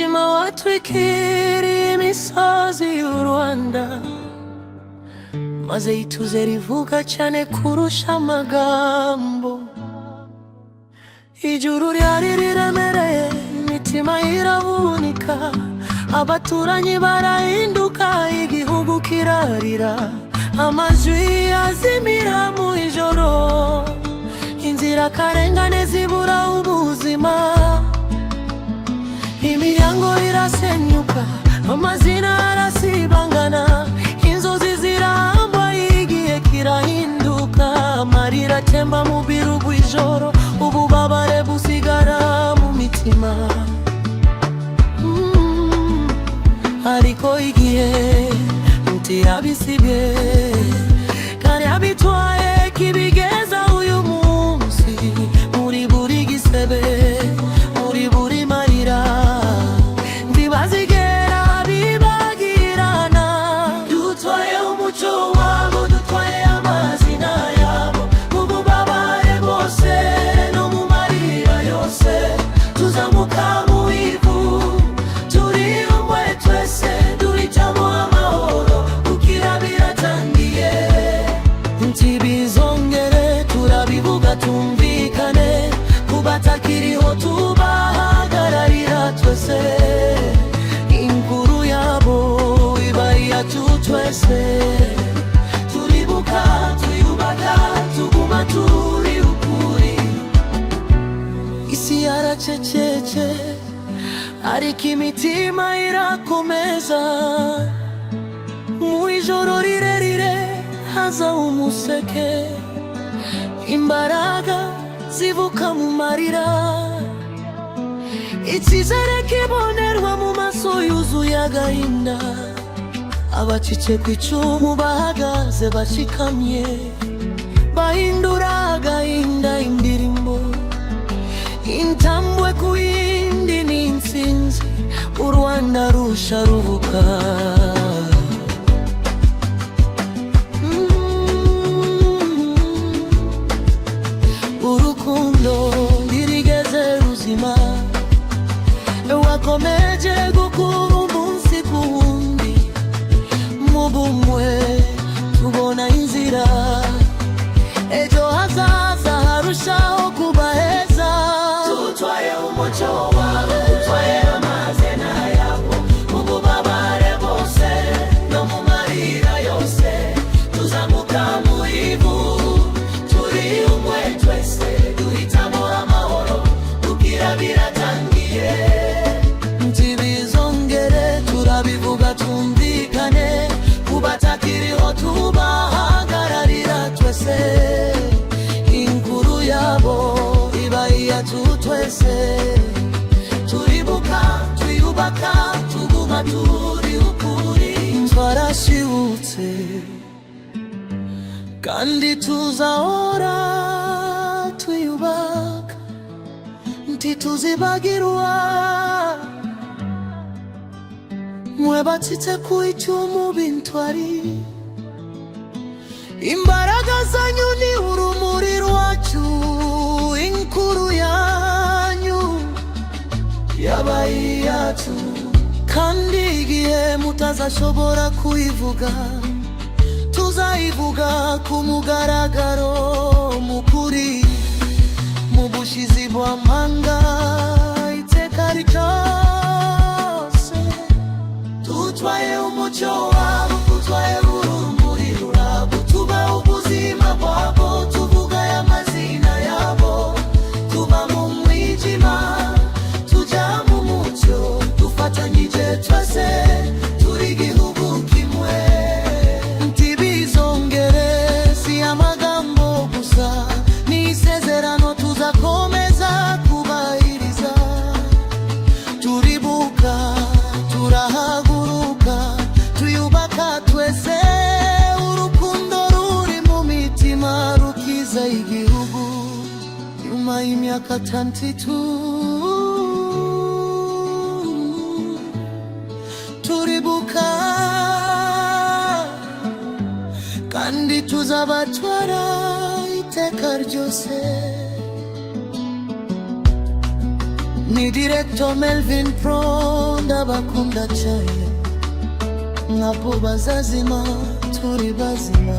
Umwijima watwikiriye imisozi y'u Rwanda, maze ituze rivuga cyane kurusha amagambo. Ijuru ryari riremereye, imitima iravunika, abaturanyi barahinduka, igihugu kirarira, amajwi azimira mu ijoro, inzirakarengane zibura ubuzima, imiryango irasenyuka, amazina arasibangana, inzozi zirahamba, igihe kirahinduka, amarira atemba mu biru bw'ijoro, ububabare busigara mu mitima. Ariko igihe ntiyabisibye kandi abitwaye kibigeza uyu munsi, muri buri gisebe, muri buri marira, ntibazigera bibagirana. Dutwaye umuco wabo, dutwaye amazina yabo, mu bubabare bwose no mu marira yose, tuzamuka mu ivu turi umwe twese, duhitamo amahoro, gukira biratangiye. Ntibizongere, turabivuga tumvikane, kubatakiriho tubahagararira twese, inkuru yabo iba iyacu twese. Turibuka, twiyubaka, tuguma turi ukuri. Isi yaracecetse, ariko imitima irakomeza. Mu ijoro rirerire haza umuseke, imbaraga zivuka mu marira, icyizere kibonerwa mu maso yuzuye agahinda. Abacitse ku icumu bahagaze bashikamye, bahindura agahinda indirimbo, intambwe ku yindi ni intsinzi, u Rwanda rusha ruvuka. Urukundo ntirigeze ruzima, wakomeje gukura umunsi ku wundi. Mu bumwe tubona inzira, ejo hazaza harushaho kuba heza. Tutwaye umuco wabo, tutwaye amazina yabo, mu bubabare bwose no mu marira yose, tuzamuka mu ivu turi umwe twese, duhitamo amahoro, gukira biratangiye. Ntibizongere, turabivuga twumvikane, kubatakiriho tubahagararira twese, inkuru yabo iba iyacu twese. Turibuka, twiyubaka, tuguma turi ukuri. Twarashibutse kandi tuzahora twiyubaka, ntituzibagirwa. Mwe bacitse ku icumu b'intwari, imbaraga zanyu ni urumuri rwacu, inkuru yanyu yabaye iyacu, kandi igihe mutazashobora kuyivuga, tuzayivuga ku mugaragaro, mu kuri, mu bushizi bw'amanga, iteka ryose. Tutwaye umuco wabo, tutwaye urumuri rwabo, tuba ubuzima bwabo, tuvuga amazina yabo, tuba mu mwijima tuja mu mucyo, dufatanyije twese, turi igihugu kimwe. Ntibizongere si amagambo gusa, ni isezerano tuzakomeza kubahiriza. Turibuka, turahaguruka, twiyubaka twese, urukundo ruri mu mitima rukiza igihugu. Nyuma y'imyaka 32 turibuka, kandi tuzabatwara iteka ryose. Ni Director Melvin Pro, ndabakunda cyane. Ntabwo bazazima turi bazima.